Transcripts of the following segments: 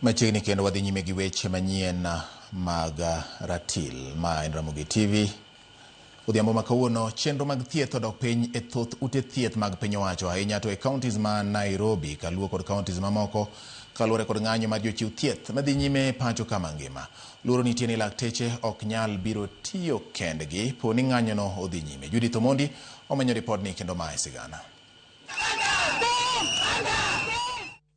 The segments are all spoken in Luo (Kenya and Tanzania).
Machiegni kendo wadhi nyime gi weche manyien mag ratil ma en Ramogi TV. Odhiambo ma kawuono, chenro mag thieth odok piny e thoth ute thieth mag piny owacho, ahinya to e counties ma Nairobi, Kaluo kod counties mamoko, kaluwore kod ng'anyo mar jochiw thieth madhi nyime pacho kama ngima. Luoro nitie ni lakteche ok nyal biro tiyo kendgi po ni ng'anyono odhi nyime. Judith Omondi omenyo ripodni kendo mae sigana.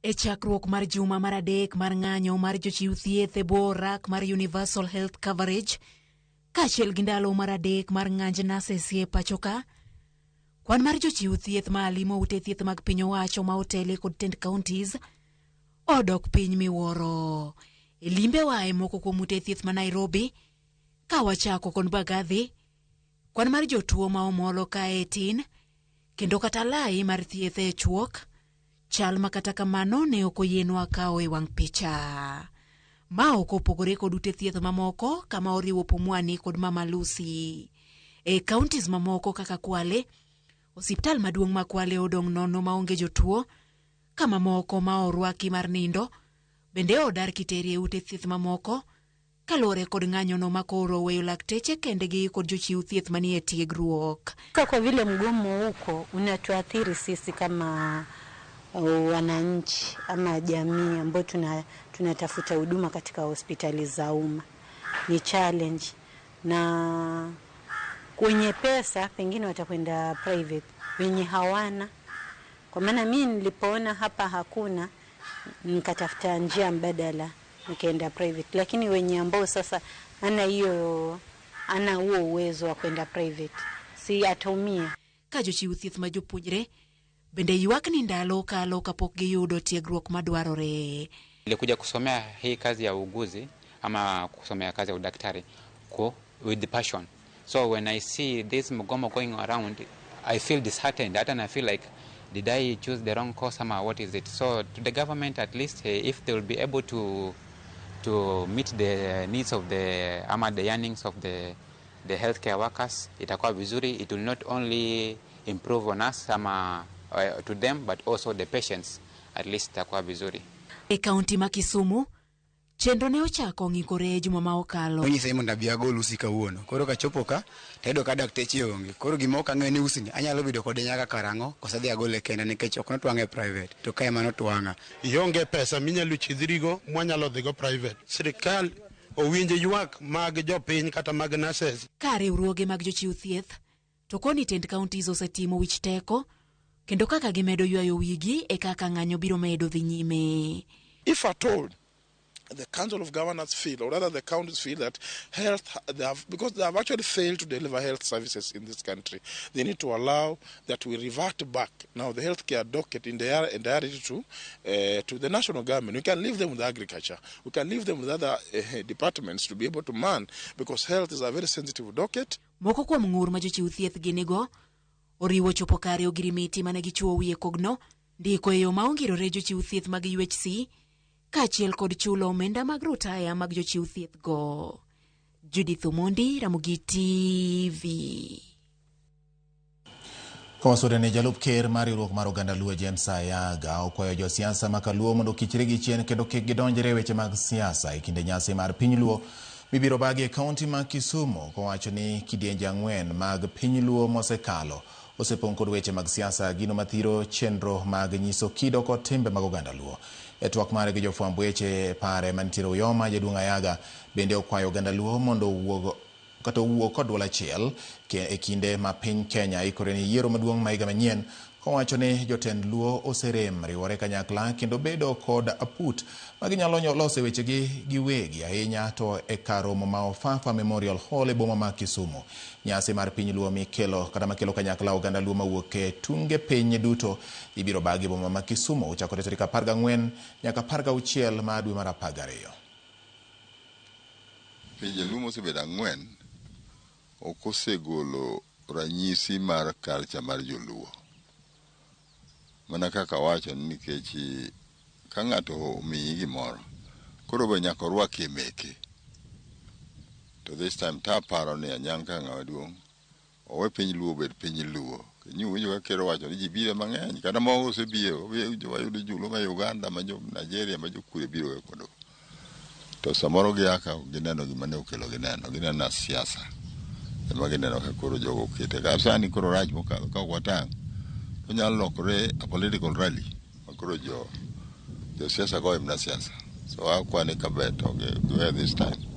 E chakruok mar juma mar adek mar ng'anyo mar jochiw thieth e bwo rak mar Universal Health Coverage, kaachiel gi ndalo mar adek mar ng'anj nurses e pacho ka, kwan mar jochiw thieth ma limo ute thieth mag piny owacho ma otele kod tend counties odok piny miwuoro. E limbewa e moko kuom ute thieth ma Nairobi, ka wachako kod Mbagathi, kwan mar jotuo ma omolo kae tin, kendo kata lai mar thieth e chuok, chal ma kata kamano ne ok oyienwa kawo e wang' picha. Ma ok opogore kod ute thieth mamoko kama oriwo Pumwani kod Mama Lucy. E counties mamoko kaka Kwale, osiptal maduong' ma Kwale odong' nono maonge jotuo, ka mamoko ma orwaki mar nindo bende odar kiteri e ute thieth mamoko kaluwore kod ng'anyono ma koro oweyo lakteche kendgi kod jochiw thieth manie tiegruok. Kwa vile mgomo huko unatuathiri sisi kama wananchi ama jamii ambao tunatafuta huduma katika hospitali za umma. Ni challenge, na wenye pesa pengine watakwenda private, wenye hawana. Kwa maana mimi nilipoona hapa hakuna, nikatafuta njia mbadala, nikaenda private. Lakini wenye ambao sasa ana huo uwezo wa kwenda private, si ataumia. Ka jochiw thieth ma jopuonjre bende ywak ni ndalo kalo kapok giyudo tiegruok madwarore. Nilikuja kusomea hii kazi ya uuguzi ama kusomea kazi ya udaktari with the passion. So when I see this mgomo going around, I feel disheartened. Hata I feel like, did I choose the wrong course ama what is it? So to the government, at least, if they will be able to meet the needs of the ama the yearnings of the healthcare workers, itakuwa vizuri. It will not only improve on us ama to them, but also the patients. At least itakuwa vizuri. E kaunti ma Kisumu, chenro ne ochako ng'ikore juma ma okalo. Onyisa ni mondo abi agol usi kawuono. Koro kachopo ka, tayudo ka dakteche onge. Koro gima ok ang'eyo ni usi ni anyalo bedo kode nyaka karang'o, koso adhi agole kenda nikech ok notwang'e private. To kae ema notwang'a. Ionge pesa minyalo chidhrigo mwanyalo dhigo private. Sirikal owinj ywak mag jopiny kata mag nurses. Ka riwruoge mag jochiw thieth to koni tend counties osetimo wich teko kendo kaka gimedo ywayo wigi e kaka ng'anyo biro medo dhi nyime. If at all the Council of Governors feel, or rather the counties feel that health, they have, because they have actually failed to deliver health services in this country, they need to allow that we revert back now the healthcare docket in their entirety to the national government. We can leave them with agriculture, we can leave them with other departments to be able to man, because health is a very sensitive docket. Moko kuom ng'ur ma jochiw thieth ginigo oriwo chopo kare ogirimiti mane gichuo wiye kogno, ndiko e yo ma ongirore jochiw thieth mag UHC, kaachiel kod chulo omenda mag rutaya mag jochiw thieth go. Judith Omondi, Ramogi TV. Kawasore ne jalup ker mar riwruok mar oganda Luo James Ayaga okwayo josiasa ma Kaluo mondo okichre gi chien kendo kik gidonjre e weche mag siasa e kinde nyasi mar piny Luo mibiro bagi e kaunti ma Kisumu, kowacho ni kidienje 4 mag piny Luo mosekalo osepong' kod weche mag siasa, gino mathiro chenro mag nyiso kido kod timbe mag oganda Luo. E twak mare gi jofwamb weche e pare mantiere Uyoma, jaduong' Ayaga bende okwayo oganda Luo mondo owuog kata owuo kod duol achiel e kinde ma piny Kenya ikore ni yiero maduong' ma higa manyien, kowacho ni jotend Luo oserem riwore kanyakla kendo bedo kod aput ma ginyalo loso wechegi giwegi, ahinya to e kar romo ma Ofafa Memorial Hall e boma ma Kisumu. Nyasi mar piny Luo mikelo kata makelo kanyakla oganda Luo mawuok e tunge piny duto ibiro bagi e boma ma Kisumu ochakore tarik 14 nyaka 16 mar dwe mar 12. Pinje Luo mosebedo 4 ok osegolo ranyisi mar culture mar joluo. Mana kaka awacho ni nikech ka ng'ato omiyi gimoro, koro be nyaka orwakie meke. To this time ta aparo ni Anyang' kaka ng'ama duong', owe piny Luo obed piny Luo. Kinyo winjo ka ker owacho ni ji biro mang'eny, kata moko osebiro, wayudo joluo ma Uganda, ma jo Nigeria, ma jo kure biro e kodo. To samoro gia ka ok gineno gima ne okelo gineno, gineno siasa. Ema gineno ka koro jogo okete. Ka sani koro rach mokadho ka ok watang' to nyalo lokore a political rally ma koro jo siasa goyo mana siasa. So akwa ni kaber to giwe this time.